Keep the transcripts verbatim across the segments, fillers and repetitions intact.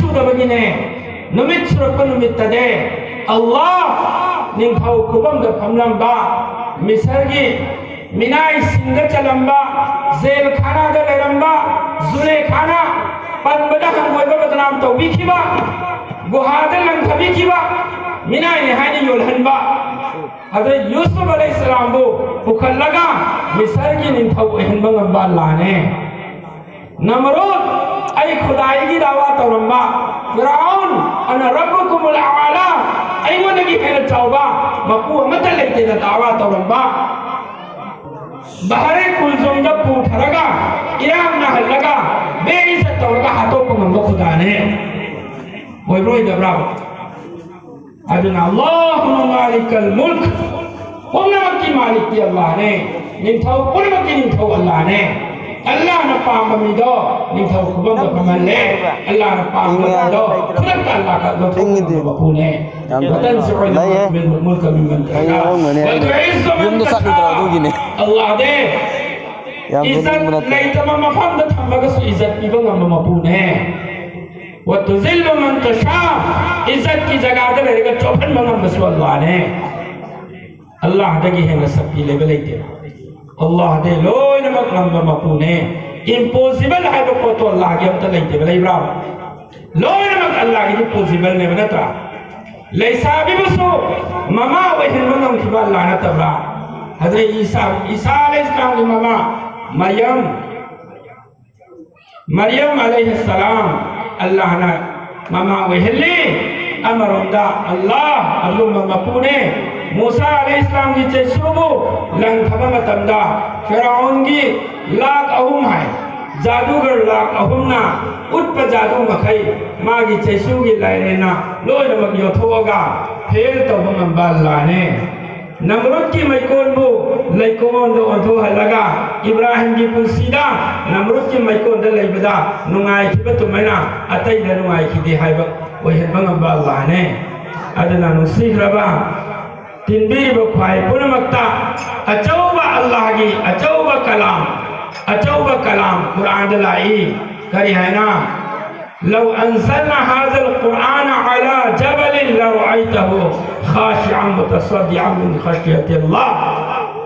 ꯁꯨꯗꯕꯒꯤꯅꯦ꯫ ꯅꯨꯃꯤꯠ ꯁꯨꯔꯛꯄ ꯅꯨꯃꯤꯠꯇꯗꯤ ꯑꯜꯂꯥꯍ ꯅꯤꯡꯊꯧ ꯈꯨꯕꯝꯗ ꯐꯝꯂꯝꯕ, ꯃꯤꯁꯔꯒꯤ ꯃꯤꯅꯥꯏꯁꯤꯡꯗ ꯆꯜꯂꯝꯕ, ꯖꯦꯜ ꯈꯥꯅꯥꯗ ꯂꯩꯔꯝꯕ, ꯖꯨꯂꯦꯈꯥꯅ ꯄꯟꯕꯗ ꯍꯪꯒꯣꯏꯕ ꯕꯗꯅꯥꯝ ꯇꯧꯕꯤꯈꯤꯕ, ꯒꯨꯍꯥꯗ ꯂꯪꯊꯕꯤꯈꯤꯕ, ꯃꯤꯅꯥꯏꯅꯤ ꯍꯥꯏꯅ ꯌꯣꯜꯍꯟꯕ, ꯑꯗ ꯌꯨꯁꯨꯐ ꯑꯂꯩꯍꯤꯁꯁꯂꯥꯝꯕꯨ ꯄꯨꯈꯠꯂꯒ ꯃꯤꯁꯔꯒꯤ ꯅꯤꯡꯊꯧ ꯑꯣꯏꯍꯟꯕ ꯉꯝꯕ ꯑꯜꯂꯥꯍꯅꯦ꯫ ꯅꯃꯔꯨꯗ, ꯑꯩ ꯈꯨꯗꯥꯏꯒꯤ ꯗꯥꯋꯥ ꯇꯧꯔꯝꯕ, ꯐꯤꯔꯥꯎꯟ, "ꯑꯅ ꯔꯕꯨꯀꯨꯃꯨꯜ ꯑꯥꯂꯥ", ꯑꯩꯉꯣꯟꯗꯒꯤ ꯍꯦꯟꯅ ꯆꯥꯎꯕ ꯃꯄꯨ ꯑꯃꯠꯇ ꯂꯩꯇꯦꯅ ꯗꯥꯋꯥ ꯇꯧꯔꯝꯕ, ꯕꯍꯔꯦ ꯀꯨꯜꯖꯨꯝꯗ ꯄꯨꯊꯔꯒ, ꯏꯔꯥꯡ ꯅꯥꯍꯜꯂꯒ, ꯕꯦꯏꯖꯠ ꯇꯧꯔꯒ ꯍꯥꯠꯇꯣꯛꯄ ꯉꯝꯕ ꯈꯨꯗꯥꯅꯦ꯫ ꯑꯣꯏꯕ꯭ꯔꯥ ꯑꯣꯏꯗꯕ꯭ꯔꯥ? ꯑꯗꯨꯅ, "ꯑꯜꯂꯥꯍꯨꯝꯃ ꯃꯥꯂꯤꯀꯜ ꯃꯨꯜꯛ", ꯄꯨꯝꯅꯃꯛꯀꯤ ꯃꯥꯂꯤꯛꯇꯤ ꯑꯜꯂꯥꯍꯅꯦ, ꯅꯤꯡꯊꯧ ꯄꯨꯝꯅꯃꯛꯀꯤ ꯅꯤꯡꯊꯧ ꯑꯜꯂꯥꯍꯅꯦ꯫ ꯑꯜꯂꯥꯍꯅ ꯄꯥꯝꯕ ꯃꯤꯗꯣ ꯅꯤꯡꯊꯧ ꯈꯨꯕꯝꯗ ꯐꯝꯍꯜꯂꯦ, ꯑꯜꯂꯥꯍꯅ ꯄꯥꯝꯕ ꯃꯤꯗꯣ ꯈꯨꯗꯛꯇ ꯑꯜꯂꯥꯍ ꯂꯧꯊꯣꯛꯄ ꯃꯄꯨꯅꯦ꯫ ꯌꯥꯝ ꯐꯩ꯫ ꯂꯩꯌꯦ꯫ ꯃꯨꯜꯀ ꯃꯤꯃꯟ ꯑꯩ ꯌꯥꯎꯔꯝꯒꯅꯤ ꯍꯥꯏꯅ꯫ ꯌꯨꯝꯗ ꯆꯠꯂꯨꯗ꯭ꯔꯣ ꯑꯗꯨꯒꯤꯅꯦ? ꯑꯜꯂꯥꯍꯗꯦ꯫ ꯌꯥꯝ ꯏꯖꯠ ꯅꯣꯛꯅꯤꯡꯕ ꯅꯠꯇꯦ꯫ ꯂꯩꯇꯕ ꯃꯐꯝꯗ ꯊꯝꯃꯒꯁꯨ ꯏꯖꯠ ꯄꯤꯕ ꯉꯝꯕ ꯃꯄꯨꯅꯦ꯫ "ꯋ ꯇꯨꯖꯤꯜꯂꯨ ꯃꯟ ꯇꯁꯥ", ꯏꯖꯠꯀꯤ ꯖꯒꯥꯗ ꯂꯩꯔꯒ ꯆꯣꯞꯍꯟꯕ ꯉꯝꯕꯁꯨ ꯑꯜꯂꯥꯍꯅꯦ꯫ ꯑꯜꯂꯥꯍꯗꯒꯤ ꯍꯦꯟꯅ ꯁꯛꯇꯤ ꯂꯩꯕ ꯂꯩꯇꯦ꯫ ꯑꯜꯂꯥꯍꯗꯤ ꯂꯣꯏꯅꯃꯛ ꯉꯝꯕ ꯃꯄꯨꯅꯦ꯫ ꯏꯝꯄꯣꯁꯤꯕꯜ ꯍꯥꯏꯕ ꯄꯣꯠꯇꯣ ꯑꯜꯂꯥꯍꯒꯤ ꯑꯝꯇ ꯂꯩꯇꯦꯕ, ꯂꯩꯕ꯭ꯔꯥ? ꯂꯣꯏꯅꯃꯛ ꯑꯜꯂꯥꯍꯒꯤꯗꯤ ꯄꯣꯁꯤꯕꯜꯅꯦꯕ, ꯅꯠꯇ꯭ꯔꯥ? ꯂꯩꯁꯥꯕꯤꯕꯨꯁꯨ ꯃꯃꯥ ꯑꯣꯏꯍꯟꯕ ꯉꯝꯈꯤꯕ ꯑꯜꯂꯥꯍ ꯅꯠꯇꯕ꯭ꯔꯥ? ꯍꯖꯔꯠ ꯏꯁꯥ, ꯏꯁꯥ ꯑꯂꯩꯍꯤꯁꯁꯂꯥꯝꯒꯤ ꯃꯃꯥ ꯃꯔꯤꯌꯝ, ꯃꯔꯤꯌꯝ ꯑꯂꯩꯍꯤꯁꯁꯂꯥꯝ ꯑꯜꯂꯥꯍꯅ ꯃꯃꯥ ꯑꯣꯏꯍꯜꯂꯤ꯫ ꯑꯃꯔꯣꯝꯗ ꯑꯜꯂꯥꯍ ꯑꯗꯨꯒꯨꯝꯕ ꯃꯄꯨꯅꯦ꯫ ꯃꯨꯁꯥ ꯑꯂꯩꯍꯤꯁꯁꯂꯥꯝꯒꯤ ꯆꯩꯁꯨꯕꯨ ꯂꯪꯊꯕ ꯃꯇꯝꯗ ꯐꯤꯔꯥꯎꯟꯒꯤ ꯂꯥꯛ ꯑꯍꯨꯝ ꯍꯥꯏ, ꯖꯥꯗꯨꯒꯔ ꯂꯥꯛ ꯑꯍꯨꯝꯅ ꯎꯠꯄ ꯖꯥꯗꯨ ꯃꯈꯩ ꯃꯥꯒꯤ ꯆꯩꯁꯨꯒꯤ ꯂꯥꯏꯔꯦꯟꯅ ꯂꯣꯏꯅꯃꯛ ꯌꯣꯠꯊꯣꯛꯑꯒ ꯐꯦꯜ ꯇꯧꯕ ꯉꯝꯕ ꯑꯜꯂꯥꯍꯅꯦ꯫ ꯅꯝꯔꯨꯗꯀꯤ ꯃꯩꯀꯣꯟꯕꯨ ꯂꯩꯀꯣꯜꯗ ꯑꯣꯟꯊꯣꯛꯍꯜꯂꯒ ꯏꯕ꯭ꯔꯥꯍꯤꯝꯒꯤ ꯄꯨꯟꯁꯤꯗ ꯅꯝꯔꯨꯗꯀꯤ ꯃꯩꯀꯣꯟꯗ ꯂꯩꯕꯗ ꯅꯨꯡꯉꯥꯏꯈꯤꯕ ꯑꯗꯨꯃꯥꯏꯅ ꯑꯇꯩꯗ ꯅꯨꯡꯉꯥꯏꯈꯤꯗꯦ ꯍꯥꯏꯕ ꯑꯣꯏꯍꯟꯕ ꯉꯝꯕ ꯑꯜꯂꯥꯍꯅꯦ꯫ ꯑꯗꯨꯅ ꯅꯨꯡꯁꯤꯈ꯭ꯔꯕ ꯇꯤꯟꯕꯤꯔꯤꯕ ꯈ꯭ꯋꯥꯏ ꯄꯨꯝꯅꯃꯛꯇ ꯑꯆꯧꯕ ꯑꯜꯂꯥꯍꯒꯤ ꯑꯆꯧꯕ ꯀꯂꯥꯝ, ꯑꯆꯧꯕ ꯀꯂꯥꯝ ꯀꯨꯔꯥꯟꯗ ꯂꯥꯛꯏ꯫ ꯀꯔꯤ ꯍꯥꯏꯅ? لو أنزلنا هذا القرآن على جبل لرأيته خاشعا متصدعا من خشية الله.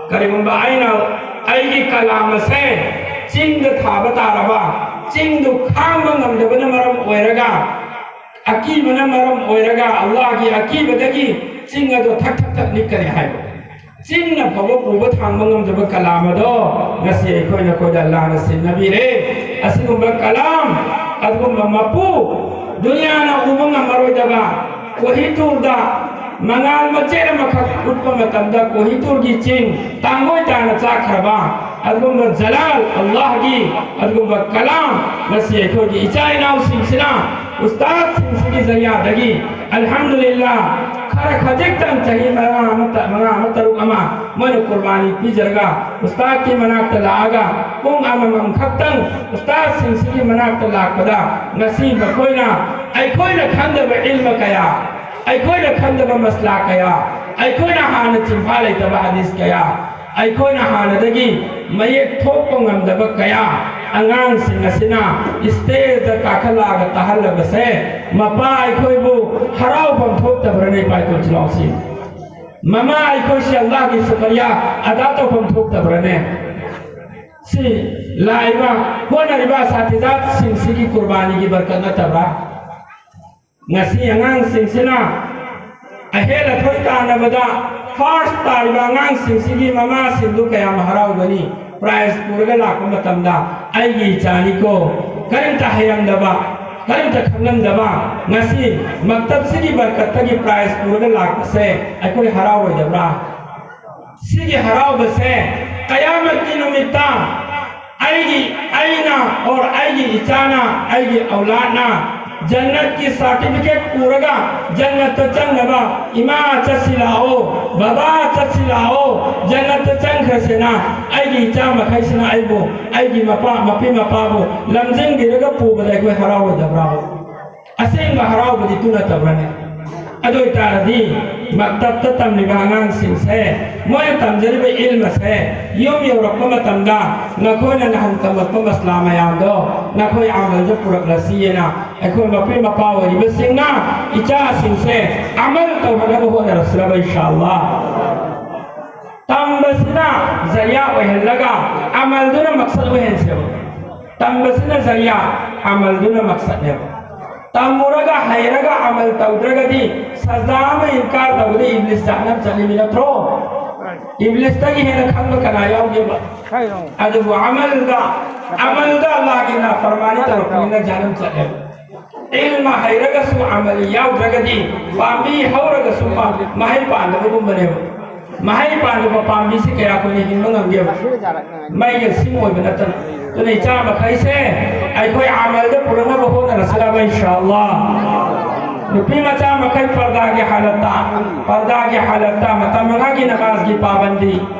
ꯀꯔꯤꯒꯨꯝꯕ ꯑꯩꯅ ꯑꯩꯒꯤ ꯀꯂꯥꯝ ꯑꯁꯦ ꯆꯤꯡꯗ ꯊꯥꯕ ꯇꯥꯔꯕ, ꯆꯤꯡꯗꯨ ꯈꯥꯡꯕ ꯉꯝꯗꯕꯅ ꯃꯔꯝ ꯑꯣꯏꯔꯒ, ꯑꯀꯤꯕꯅ ꯃꯔꯝ ꯑꯣꯏꯔꯒ, ꯑꯜꯂꯥꯍꯒꯤ ꯑꯀꯤꯕꯗꯒꯤ ꯆꯤꯡ ꯑꯗꯣ ꯊꯛ ꯊꯛ ꯊꯛ ꯅꯤꯛꯀꯅꯤ ꯍꯥꯏꯕ꯫ ꯆꯤꯡꯅ ꯐꯥꯎꯕ ꯄꯨꯕ ꯊꯥꯡꯕ ꯉꯝꯗꯕ ꯀꯂꯥꯝ ꯑꯗꯣ ꯉꯁꯤ ꯑꯩꯈꯣꯏꯅ ꯑꯩꯈꯣꯏꯗ ꯑꯜꯂꯥꯍꯅ ꯁꯤꯟꯅꯕꯤꯔꯦ꯫ ꯑꯁꯤꯒꯨꯝꯕ ꯀꯂꯥꯝ, ꯑꯗꯨꯒꯨꯝꯕ ꯃꯄꯨ, ꯗꯨꯅꯤꯌꯥꯅ ꯎꯕ ꯉꯝꯃꯔꯣꯏꯗꯕ, ꯀꯣꯍꯤꯇꯨꯔꯗ ꯃꯉꯥꯜ ꯃꯆꯦꯠ ꯑꯃꯈꯛ ꯎꯠꯄ ꯃꯇꯝꯗ ꯀꯣꯍꯤꯇꯨꯔꯒꯤ ꯆꯤꯡ ꯇꯥꯡꯒꯣꯏ ꯇꯥꯅ ꯆꯥꯛꯈ꯭ꯔꯕ, ꯑꯗꯨꯒꯨꯝꯕ ꯖꯂꯥꯜ ꯑꯜꯂꯥꯍꯒꯤ ꯑꯗꯨꯒꯨꯝꯕ ꯀꯂꯥꯝ ꯉꯁꯤ ꯑꯩꯈꯣꯏꯒꯤ ꯏꯆꯥ ꯏꯅꯥꯎꯁꯤꯡꯁꯤꯅ ꯎꯁꯇꯥꯗꯁꯤꯡꯁꯤꯒꯤ ꯖꯔꯤꯌꯥꯗꯒꯤ, ꯑꯜꯍꯝꯗꯨꯂꯤꯜꯂꯥ, ꯈꯔ ꯈꯖꯤꯛꯇꯪ, ꯆꯍꯤ ꯃꯉꯥ ꯑꯃ, ꯃꯉꯥ ꯑꯃ, ꯇꯔꯨꯛ ꯑꯃ ꯃꯣꯏꯅ ꯀꯨꯔꯕꯥꯅꯤ ꯄꯤꯖꯔꯒ ꯎꯁꯇꯥꯗꯀꯤ ꯃꯅꯥꯛꯇ ꯂꯥꯛꯑꯒ ꯄꯨꯡ ꯑꯃꯃꯝ ꯈꯛꯇꯪ ꯎꯁꯇꯥꯗꯁꯤꯡꯁꯤꯒꯤ ꯃꯅꯥꯛꯇ ꯂꯥꯛꯄꯗ ꯉꯁꯤ ꯃꯈꯣꯏꯅ ꯑꯩꯈꯣꯏꯅ ꯈꯪꯗꯕ ꯏꯜꯃ ꯀꯌꯥ, ꯑꯩꯈꯣꯏꯅ ꯈꯪꯗꯕ ꯃꯁꯂꯥ ꯀꯌꯥ, ꯑꯩꯈꯣꯏꯅ ꯍꯥꯟꯅ ꯆꯤꯟꯐꯥ ꯂꯩꯇꯕ ꯍꯗꯤꯁ ꯀꯌꯥ, ꯑꯩꯈꯣꯏꯅ ꯍꯥꯟꯅꯗꯒꯤ ꯃꯌꯦꯛ ꯊꯣꯛꯄ ꯉꯝꯗꯕ ꯀꯌꯥ ꯑꯉꯥꯡꯁꯤꯡ ꯑꯁꯤꯅ ꯁ꯭ꯇꯦꯖꯇ ꯀꯥꯈꯠꯂꯛꯑꯒ ꯇꯥꯍꯜꯂꯕꯁꯦ ꯃꯄꯥ ꯑꯩꯈꯣꯏꯕꯨ ꯍꯔꯥꯎꯐꯝ ꯊꯣꯛꯇꯕ꯭ꯔꯅꯦ, ꯏꯄꯥ ꯏꯄꯨ ꯏꯆꯤꯜ ꯏꯅꯥꯎꯁꯤꯡ? ꯃꯃꯥ ꯑꯩꯈꯣꯏꯁꯦ ꯑꯜꯂꯥꯍꯒꯤ ꯁꯨꯀꯔꯤꯌꯥ ꯑꯗꯥ ꯇꯧꯐꯝ ꯊꯣꯛꯇꯕ꯭ꯔꯅꯦ? ꯁꯤ ꯂꯥꯛꯏꯕ ꯍꯣꯠꯅꯔꯤꯕ ꯁꯥꯊꯤꯖꯥꯠꯁꯤꯡꯁꯤꯒꯤ ꯀꯨꯔꯕꯥꯅꯤꯒꯤ ꯕꯔꯀꯠ ꯅꯠꯇꯕ꯭ꯔꯥ? ꯉꯁꯤ ꯑꯉꯥꯡꯁꯤꯡꯁꯤꯅ ꯑꯍꯦꯟ ꯑꯊꯣꯏ ꯇꯥꯟꯅꯕꯗ ꯐꯥꯔꯁ ꯇꯥꯔꯤꯕ ꯑꯉꯥꯡꯁꯤꯡꯁꯤꯒꯤ ꯃꯃꯥꯁꯤꯡꯗꯨ ꯀꯌꯥꯝ ꯍꯔꯥꯎꯒꯅꯤ? ꯄ꯭ꯔꯥꯏꯖ ꯄꯨꯔꯒ ꯂꯥꯛꯄ ꯃꯇꯝꯗ ꯑꯩꯒꯤ ꯏꯆꯥꯅꯤꯀꯣ, ꯀꯔꯤꯝꯇ ꯍꯩꯔꯝꯗꯕ, ꯀꯔꯤꯝꯇ ꯈꯪꯂꯝꯗꯕ, ꯉꯁꯤ ꯃꯛꯇꯕꯁꯤꯒꯤ ꯕꯔꯀꯠꯇꯒꯤ ꯄ꯭ꯔꯥꯏꯖ ꯄꯨꯔꯒ ꯂꯥꯛꯄꯁꯦ ꯑꯩꯈꯣꯏ ꯍꯔꯥꯎꯔꯣꯏꯗꯕ꯭ꯔꯥ? ꯁꯤꯒꯤ ꯍꯔꯥꯎꯕꯁꯦ ꯀꯌꯥꯃꯠꯀꯤ ꯅꯨꯃꯤꯠꯇ ꯑꯩꯒꯤ, ꯑꯩꯅ, ꯑꯣꯔ ꯑꯩꯒꯤ ꯏꯆꯥꯅ, ꯑꯩꯒꯤ ꯑꯧꯂꯥꯗꯅ ꯖꯟꯅꯠꯀꯤ ꯁꯥꯔꯇꯤꯐꯤꯀꯦꯠ ꯄꯨꯔꯒ ꯖꯟꯅꯠꯇ ꯆꯪꯅꯕ, "ꯏꯃꯥ ꯆꯠꯁꯤ ꯂꯥꯛꯑꯣ, ꯕꯕꯥ ꯆꯠꯁꯤ ꯂꯥꯛꯑꯣ, ꯖꯟꯅꯠꯇ ꯆꯪꯈ꯭ꯔꯁꯦꯅ" ꯑꯩꯒꯤ ꯏꯆꯥ ꯃꯈꯩꯁꯤꯅ ꯑꯩꯕꯨ, ꯑꯩꯒꯤ ꯃꯄꯥ, ꯃꯄꯤ ꯃꯄꯥꯕꯨ ꯂꯝꯖꯤꯡꯕꯤꯔꯒ ꯄꯨꯕꯗ ꯑꯩꯈꯣꯏ ꯍꯔꯥꯎꯔꯣꯏꯗꯕ꯭ꯔꯥ? ꯑꯁꯦꯡꯕ ꯍꯔꯥꯎꯕꯗꯤ ꯇꯨ ꯅꯠꯇꯕ꯭ꯔꯅꯦ? ꯑꯗꯨ ꯑꯣꯏꯇꯥꯔꯗꯤ ꯃꯛꯇꯕꯇ ꯇꯝꯂꯤꯕ ꯑꯉꯥꯡꯁꯤꯡꯁꯦ, ꯃꯣꯏꯅ ꯇꯝꯖꯔꯤꯕ ꯏꯜꯃꯁꯦ ꯌꯨꯝ ꯌꯧꯔꯛꯄ ꯃꯇꯝꯗ ꯅꯈꯣꯏꯅ ꯅꯍꯥꯟ ꯇꯝꯃꯛꯄ ꯃꯁꯂꯥ ꯃꯌꯥꯝꯗꯣ ꯅꯈꯣꯏ ꯑꯃꯜꯗ ꯄꯨꯔꯛꯂꯁꯤꯑꯅ ꯑꯩꯈꯣꯏ ꯃꯄꯤ ꯃꯄꯥ ꯑꯣꯏꯔꯤꯕꯁꯤꯡꯅ ꯏꯆꯥꯁꯤꯡꯁꯦ ꯑꯃꯜ ꯇꯧꯍꯟꯅꯕ ꯍꯣꯠꯅꯔꯁꯤꯔꯕ, ꯏꯟꯁꯥ ꯑꯜꯂꯥ? ꯇꯝꯕꯁꯤꯅ ꯖꯔꯤꯌꯥ ꯑꯣꯏꯍꯜꯂꯒ ꯑꯃꯜꯗꯨꯅ ꯃꯛꯁꯗ ꯑꯣꯏꯍꯟꯁꯦꯕ꯫ ꯇꯝꯕꯁꯤꯅ ꯖꯔꯤꯌꯥ, ꯑꯃꯜꯗꯨꯅ ꯃꯛꯁꯗꯅꯦꯕ꯫ ꯇꯝꯃꯨꯔꯒ ꯍꯩꯔꯒ ꯑꯃꯜ ꯇꯧꯗ꯭ꯔꯒꯗꯤ ꯁꯖꯗꯥ ꯑꯃ ꯏꯟꯀꯥꯔ ꯇꯧꯕꯗ ꯏꯕ꯭ꯂꯤꯁ ꯖꯍꯟꯅꯝ ꯆꯠꯂꯤꯃꯤ ꯅꯠꯇ꯭ꯔꯣ? ꯏꯕ꯭ꯂꯤꯁꯇꯒꯤ ꯍꯦꯟꯅ ꯈꯪꯕ ꯀꯅꯥ ꯌꯥꯎꯒꯦꯕ? ꯑꯗꯨꯕꯨ ꯑꯃꯜꯗ, ꯑꯃꯜꯗ ꯑꯜꯂꯥꯍꯒꯤ ꯅꯥꯐꯔꯃꯥꯅꯤ ꯇꯧꯔꯛꯄꯅꯤꯅ ꯖꯍꯟꯅꯝ ꯆꯠꯂꯦꯕ꯫ ꯏꯜꯃ ꯍꯩꯔꯒꯁꯨ ꯑꯃꯜ ꯌꯥꯎꯗ꯭ꯔꯒꯗꯤ ꯄꯥꯝꯕꯤ ꯍꯧꯔꯒꯁꯨ ꯄꯥꯝ-, ꯃꯍꯩ ꯄꯥꯟꯗꯕꯒꯨꯝꯕꯅꯦꯕ꯫ ꯃꯍꯩ ꯄꯥꯟꯗꯕ ꯄꯥꯝꯕꯤꯁꯤ ꯀꯌꯥ ꯀꯨꯏꯅ ꯍꯤꯡꯕ ꯉꯝꯒꯦꯕ? ꯃꯩꯒ ꯁꯤꯡ ꯑꯣꯏꯕ ꯅꯠꯇꯅ꯫ ꯑꯗꯨꯅ ꯏꯆꯥ ꯃꯈꯩꯁꯦ ꯑꯩꯈꯣꯏ ꯑꯃꯜꯗ ꯄꯨꯔꯛꯅꯕ ꯍꯣꯠꯅꯔꯁꯤꯔꯕ, ꯏꯟꯁꯥ ꯑꯜꯂꯥ? ꯅꯨꯄꯤ ꯃꯆꯥ ꯃꯈꯩ ꯄꯔꯗꯥꯒꯤ ꯍꯥꯂꯠꯇ, ꯄꯔꯗꯥꯒꯤ ꯍꯥꯂꯠꯇ ꯃꯇꯝ ꯃꯉꯥꯒꯤ ꯅꯃꯥꯖꯒꯤ ꯄꯥꯕꯟꯗꯤ꯫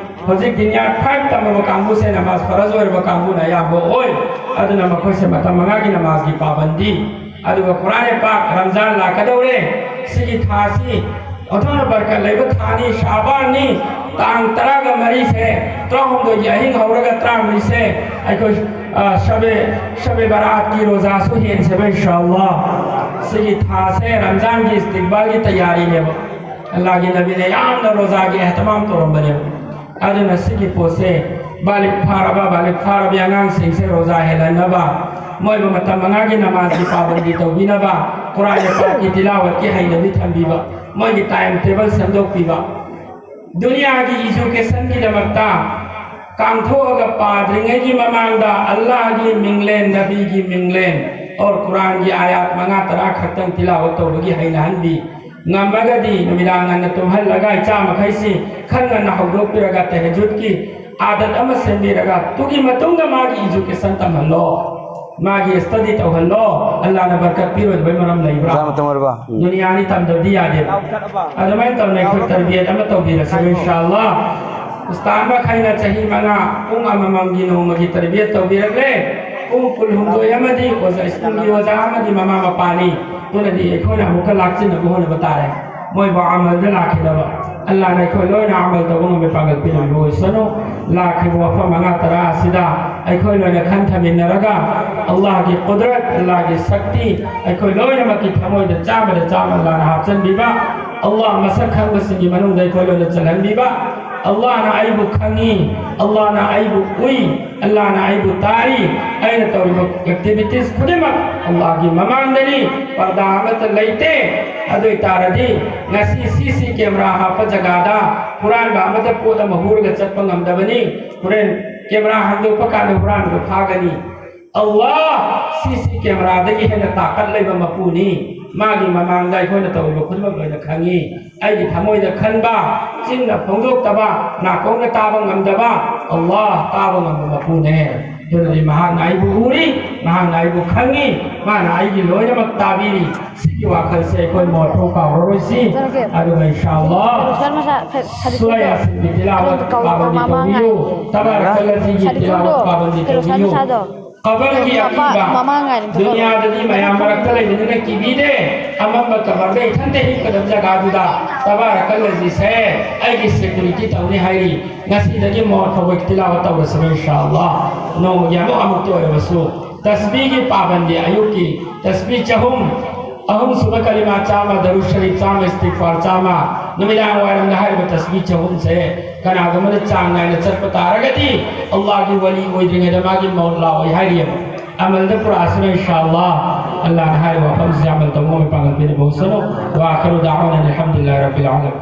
ꯍꯧꯖꯤꯛ ꯗꯤꯅꯤꯌꯥ ꯐꯥꯏꯚ ꯇꯝꯃꯕ ꯀꯥꯡꯕꯨꯁꯦ ꯅꯃꯥꯖ ꯐꯔꯖ ꯑꯣꯏꯔꯕ ꯀꯥꯡꯕꯨꯅ ꯑꯌꯥꯝꯕ ꯑꯣꯏ꯫ ꯑꯗꯨꯅ ꯃꯈꯣꯏꯁꯦ ꯃꯇꯝ ꯃꯉꯥꯒꯤ ꯅꯃꯥꯖꯒꯤ ꯄꯥꯕꯟꯗꯤ, ꯑꯗꯨꯒ ꯀꯨꯔꯥꯟ ꯄꯥꯛ ꯔꯝꯖꯥꯟ ꯂꯥꯛꯀꯗꯧꯔꯦ꯫ ꯁꯤꯒꯤ ꯊꯥꯁꯤ ꯑꯣꯟꯊꯣꯛꯅ ꯕꯔꯀꯠ ꯂꯩꯕ ꯊꯥꯅꯤ, ꯁꯥꯕꯥꯟꯅꯤ꯫ ꯇꯥꯡ ꯇꯔꯥꯒ ꯃꯔꯤꯁꯦ, ꯇꯔꯥꯍꯨꯝꯗꯣꯏꯒꯤ ꯑꯍꯤꯡ ꯍꯧꯔꯒ ꯇꯔꯥꯃꯔꯤꯁꯦ ꯑꯩꯈꯣꯏ, ꯑ, ꯁꯕꯦ, ꯁꯕꯦ ꯕꯔꯥꯠꯀꯤ ꯔꯣꯖꯥꯁꯨ ꯍꯦꯟꯁꯦꯕ, ꯏꯟꯁꯥ ꯑꯜꯂꯥ꯫ ꯁꯤꯒꯤ ꯊꯥꯁꯦ ꯔꯝꯖꯥꯟꯒꯤ ꯏꯁꯇꯤꯛꯕꯥꯜꯒꯤ ꯇꯌꯥꯔꯤꯅꯦꯕ꯫ ꯑꯜꯂꯥꯍꯒꯤ ꯅꯕꯤꯅ ꯌꯥꯝꯅ ꯔꯣꯖꯥꯒꯤ ꯑꯦꯍꯇꯃꯥꯝ ꯇꯧꯔꯝꯕꯅꯦꯕ꯫ ꯑꯗꯨꯅ ꯁꯤꯒꯤ ꯄꯣꯠꯁꯦ ꯕꯥꯂꯤꯛ ꯐꯥꯔꯕ, ꯕꯥꯂꯤꯛ ꯐꯥꯔꯕꯤ ꯑꯉꯥꯡꯁꯤꯡꯁꯦ ꯔꯣꯖꯥ ꯍꯦꯜꯍꯟꯅꯕ, ꯃꯣꯏꯕꯨ ꯃꯇꯝ ꯃꯉꯥꯒꯤ ꯅꯃꯥꯖꯀꯤ ꯄꯥꯕꯟꯗꯤ ꯇꯧꯕꯤꯅꯕ, ꯀꯨꯔꯥꯟ ꯄꯥꯛꯀꯤ ꯇꯤꯂꯥꯋꯠꯀꯤ ꯍꯩꯅꯕꯤ ꯊꯝꯕꯤꯕ, ꯃꯣꯏꯒꯤ ꯇꯥꯏꯝ ꯇꯦꯕꯜ ꯁꯦꯝꯗꯣꯛꯄꯤꯕ, ꯗꯨꯅꯤꯌꯥꯒꯤ ꯏꯖꯨꯀꯦꯁꯟꯒꯤꯗꯃꯛꯇ ꯀꯥꯡꯊꯣꯛꯑꯒ ꯄꯥꯗ꯭ꯔꯤꯉꯩꯒꯤ ꯃꯃꯥꯡꯗ ꯑꯜꯂꯥꯍꯒꯤ ꯃꯤꯡꯂꯦꯟ, ꯅꯕꯤꯒꯤ ꯃꯤꯡꯂꯦꯟ, ꯑꯣꯔ ꯀꯨꯔꯥꯟꯒꯤ ꯑꯥꯌꯥꯠ ꯃꯉꯥ ꯇꯔꯥ ꯈꯛꯇꯪ ꯇꯤꯂꯥꯋꯠ ꯇꯧꯕꯒꯤ ꯍꯩꯅꯍꯟꯕꯤ, ꯉꯝꯃꯒꯗꯤ ꯅꯨꯃꯤꯗꯥꯡ ꯉꯟꯅ ꯇꯨꯝꯍꯜꯂꯒ ꯏꯆꯥ ꯃꯈꯩꯁꯤ ꯈꯔ ꯉꯟꯅ ꯍꯧꯗꯣꯛꯄꯤꯔꯒ ꯇꯍꯖꯨꯗꯀꯤ ꯑꯥꯗꯠ ꯑꯃ ꯁꯦꯝꯕꯤꯔꯒ, ꯇꯨꯒꯤ ꯃꯇꯨꯡꯗ ꯃꯥꯒꯤ ꯏꯖꯨꯀꯦꯁꯟ ꯇꯝꯍꯜꯂꯣ, ꯃꯥꯒꯤ ꯁ꯭ꯇꯗꯤ ꯇꯧꯍꯜꯂꯣ꯫ ꯑꯜꯂꯥꯍꯅ ꯕꯔꯀꯠ ꯄꯤꯔꯣꯏꯗꯕꯩ ꯃꯔꯝ ꯂꯩꯕ꯭ꯔꯥ? ꯑꯣꯖꯥ, ꯃꯇꯝ ꯑꯣꯏꯔꯕ? ꯗꯨꯅꯤꯌꯥꯅꯤ ꯇꯝꯗꯕꯗꯤ ꯌꯥꯗꯦꯕ꯫ ꯑꯗꯨꯃꯥꯏꯅ ꯇꯧꯅ ꯑꯩꯈꯣꯏ ꯇꯔꯕꯤꯌꯠ ꯑꯃ ꯇꯧꯕꯤꯔꯁꯦ, ꯏꯟꯁꯥ ꯑꯜꯂꯥ꯫ ꯎꯁꯇꯥꯗ ꯃꯈꯩꯅ ꯆꯍꯤ ꯃꯉꯥ ꯄꯨꯡ ꯑꯃꯃꯝꯒꯤ ꯅꯣꯡꯃꯒꯤ ꯇꯔꯕꯤꯌꯠ ꯇꯧꯕꯤꯔꯛꯂꯦ꯫ ꯄꯨꯡ ꯀꯨꯟꯍꯨꯝꯗꯣꯏ ꯑꯃꯗꯤ ꯑꯣꯖꯥ, ꯁ꯭ꯀꯨꯜꯒꯤ ꯑꯣꯖꯥ ꯑꯃꯗꯤ ꯃꯃꯥ ꯃꯄꯥꯅꯤ꯫ ꯑꯗꯨꯅꯗꯤ ꯑꯩꯈꯣꯏꯅ ꯑꯃꯨꯛꯀ ꯂꯥꯛꯆꯤꯟꯅꯕ ꯍꯣꯠꯅꯕ ꯇꯥꯔꯦ꯫ ꯃꯣꯏꯕꯨ ꯑꯃꯜꯗ ꯂꯥꯛꯈꯤꯅꯕ꯫ ꯑꯜꯂꯥꯅ ꯑꯩꯈꯣꯏ ꯂꯣꯏꯅ ꯑꯃꯜ ꯇꯧꯕ ꯉꯝꯕ ꯄꯥꯡꯒꯜ ꯄꯤꯔꯝꯕ ꯑꯣꯏꯁꯅꯨ꯫ ꯂꯥꯛꯈꯤꯕ ꯋꯥꯐꯝ ꯃꯉꯥ ꯇꯔꯥ ꯑꯁꯤꯗ ꯑꯩꯈꯣꯏ ꯂꯣꯏꯅ ꯈꯟꯊꯃꯤꯟꯅꯔꯒ ꯑꯜꯂꯥꯍꯒꯤ ꯀꯨꯗꯔꯠ, ꯑꯜꯂꯥꯍꯒꯤ ꯁꯛꯇꯤ ꯑꯩꯈꯣꯏ ꯂꯣꯏꯅꯃꯛꯀꯤ ꯊꯃꯣꯏꯗ ꯆꯥꯝꯃꯗ ꯆꯥꯝꯃ ꯑꯜꯂꯥꯅ ꯍꯥꯞꯆꯤꯟꯕꯤꯕ, ꯑꯜꯂꯥꯍ ꯃꯁꯛ ꯈꯪꯕꯁꯤꯡꯒꯤ ꯃꯅꯨꯡꯗ ꯑꯩꯈꯣꯏ ꯂꯣꯏꯅ ꯆꯜꯍꯟꯕꯤꯕ, ꯑꯜꯂꯥꯍꯅ ꯑꯩꯕꯨ ꯈꯪꯉꯤ, ꯑꯜꯂꯥꯍꯅ ꯑꯩꯕꯨ ꯎꯏ, ꯑꯜꯂꯥꯍꯅ ꯑꯩꯕꯨ ꯇꯥꯔꯤ, ꯑꯩꯅ ꯇꯧꯔꯤꯕ ꯑꯦꯛꯇꯤꯚꯤꯇꯤꯁ ꯈꯨꯗꯤꯡꯃꯛ ꯑꯜꯂꯥꯍꯒꯤ ꯃꯃꯥꯡꯗꯅꯤ, ꯄꯔꯗꯥ ꯑꯃꯠꯇ ꯂꯩꯇꯦ꯫ ꯑꯗꯨ ꯑꯣꯏꯇꯥꯔꯗꯤ ꯉꯁꯤ ꯁꯤ ꯁꯤ ꯀꯦꯃꯦꯔꯥ ꯍꯥꯞꯄ ꯖꯒꯥꯗ ꯍꯨꯔꯥꯟꯕ ꯑꯃꯗ ꯄꯣꯠ ꯑꯃ ꯍꯨꯔꯒ ꯆꯠꯄ ꯉꯝꯗꯕꯅꯤ꯫ ꯍꯣꯔꯦꯟ ꯀꯦꯃꯦꯔꯥ ꯍꯥꯡꯗꯣꯛꯄ ꯀꯥꯟꯗ ꯍꯨꯔꯥꯟꯕ ꯐꯥꯒꯅꯤ꯫ ꯑꯜꯂꯥꯍ ꯁꯤ ꯁꯤ ꯀꯦꯃꯦꯔꯥꯗꯒꯤ ꯍꯦꯟꯅ ꯇꯥꯀꯠ ꯂꯩꯕ ꯃꯄꯨꯅꯤ꯫ ꯃꯥꯒꯤ ꯃꯃꯥꯡꯗ ꯑꯩꯈꯣꯏꯅ ꯇꯧꯔꯤꯕ ꯈꯨꯗꯤꯡꯃꯛ ꯂꯣꯏꯅ ꯈꯪꯉꯤ꯫ ꯑꯩꯒꯤ ꯊꯃꯣꯏꯗ ꯈꯟꯕ, ꯆꯤꯟꯅ ꯐꯣꯡꯗꯣꯛꯇꯕ, ꯅꯥꯀꯣꯡꯅ ꯇꯥꯕ ꯉꯝꯗꯕ ꯑꯜꯂꯥꯍ ꯇꯥꯕ ꯉꯝꯕ ꯃꯄꯨꯅꯦ꯫ ꯑꯗꯨꯅꯗꯤ ꯃꯍꯥꯛꯅ ꯑꯩꯕꯨ ꯎꯔꯤ, ꯃꯍꯥꯛꯅ ꯑꯩꯕꯨ ꯈꯪꯉꯤ, ꯃꯥꯅ ꯑꯩꯒꯤ ꯂꯣꯏꯅꯃꯛ ꯇꯥꯕꯤꯔꯤ꯫ ꯁꯤꯒꯤ ꯋꯥꯈꯜꯁꯦ ꯑꯩꯈꯣꯏ ꯃꯣꯠꯐꯥꯎ ꯀꯥꯎꯔꯔꯣꯏꯁꯤ꯫ ꯑꯗꯨꯒ ꯏꯟꯁꯥ ꯑꯜꯂꯥꯍ ꯁꯨꯔꯥ ꯌꯥꯁꯤꯟꯒꯤ ꯇꯤꯂꯥꯋꯠ ꯄꯥꯕꯟꯗꯤ ꯇꯧꯕꯤꯌꯨ꯫ ꯇꯕꯥꯔꯛ ꯑꯜꯂꯥꯖꯤꯒꯤ ꯇꯤꯂꯥꯋꯠ ꯄꯥꯕꯟꯗꯤ ꯇꯧꯕꯤꯌꯨ꯫ ꯀꯕꯔꯒꯤ ꯑꯀꯤꯕ, ꯗꯨꯅꯤꯌꯥꯗꯗꯤ ꯃꯌꯥꯝ ꯃꯔꯛꯇ ꯂꯩꯕꯅꯤꯅ ꯀꯤꯕꯤꯗꯦ꯫ ꯑꯃꯝꯕ ꯀꯕꯔꯗ ꯏꯊꯟꯇ ꯍꯤꯞꯀꯗꯕ ꯖꯒꯥꯗꯨꯗ ꯇꯕꯥꯔꯛ ꯑꯜꯂꯥꯖꯤꯁꯦ ꯑꯩꯒꯤ ꯁꯦꯀ꯭ꯌꯨꯔꯤꯇꯤ ꯇꯧꯅꯤ ꯍꯥꯏꯔꯤ꯫ ꯉꯁꯤꯗꯒꯤ ꯃꯣꯠ ꯐꯥꯎꯕ ꯇꯤꯂꯥꯋꯠ ꯇꯧꯔꯁꯤꯕ ꯏꯟꯁꯥ ꯑꯜꯂꯥꯍ꯫ ꯅꯣꯡꯃꯒꯤ ꯑꯃꯨꯛ ꯑꯃꯨꯛꯇ ꯑꯣꯏꯔꯕꯁꯨ ꯇꯁꯕꯤꯒꯤ ꯄꯥꯕꯟꯗꯤ ꯑꯌꯨꯛꯀꯤ ꯇꯁꯕꯤ ꯆꯍꯨꯝ, ꯑꯍꯨꯝꯁꯨꯕ ꯀꯂꯤꯃꯥ ꯆꯥꯝꯃ, ꯗꯔꯨꯗ ꯁꯔꯤꯐ ꯆꯥꯝꯃ, ꯏꯁꯇꯤꯒꯐꯥꯔ ꯆꯥꯝꯃ, ꯅꯨꯃꯤꯗꯥꯡ ꯋꯥꯏꯔꯝꯗ ꯍꯥꯏꯔꯤꯕ ꯇꯁꯕꯤ ꯆꯍꯨꯝꯁꯦ ꯀꯅꯥꯒꯨꯝꯕꯅ ꯆꯥꯡ ꯅꯥꯏꯅ ꯆꯠꯄ ꯇꯥꯔꯒꯗꯤ ꯑꯜꯂꯥꯍꯒꯤ ꯋꯥꯂꯤ ꯑꯣꯏꯗ꯭ꯔꯤꯉꯩꯗ ꯃꯥꯒꯤ ꯃꯧꯠ ꯂꯥꯛꯑꯣꯏ ꯍꯥꯏꯔꯤꯑꯕ꯫ ꯑꯃꯜꯗ ꯄꯨꯔꯛꯑꯁꯤꯅ ꯏꯟꯁꯥ ꯑꯜꯂꯥꯍ꯫ ꯑꯜꯂꯥꯍꯅ ꯍꯥꯏꯔꯤꯕ ꯋꯥꯐꯝꯁꯤ ꯑꯃꯜ ꯇꯧꯕ ꯉꯝꯕ ꯄꯥꯡꯒꯜ ꯄꯤꯅꯕ ꯑꯣꯏꯁꯅꯨ꯫ ꯋꯥ ꯑꯈꯤꯔꯨ ꯗꯥꯋꯥꯅ ꯑꯜꯍꯝꯗꯨꯂꯤꯜꯂꯥꯍꯤ ꯔꯕꯤꯜ ꯑꯥꯂꯃꯤꯟ꯫